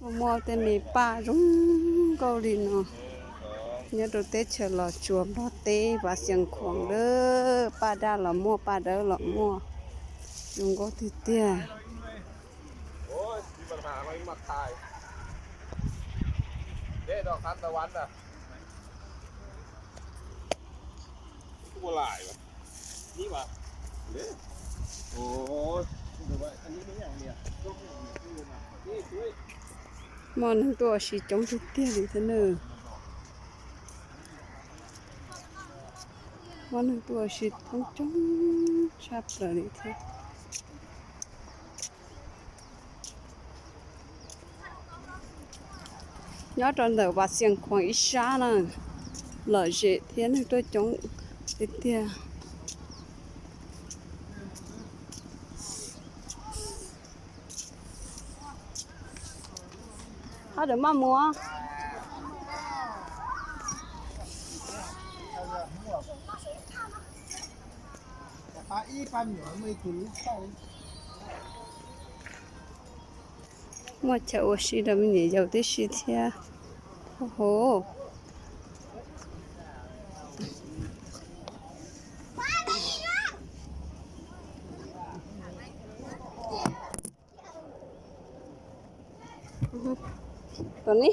Muaj tej me paj zoo nkauj li no, nyob rau teb chaws Los Tsuas Nplog teb, Vaj Xias Khuam lawm, paj daj los muaj, paj dawb los muaj, zoo nkauj tiag tiag. Muaj neeg tuaj ua si coob tiag tiag li thiab nawb. Muaj neeg tuaj ua si coob coob tshaj plaws li thiab. Nyob rau ntawm Vaj Xias Khuam ib sab na, lom zem thiab neeg tuaj coob tiag tiag. Hab dawm maj muag. Muaj chaw ua si rau me nyuam yaus tib si thiab. Hov, tus ni.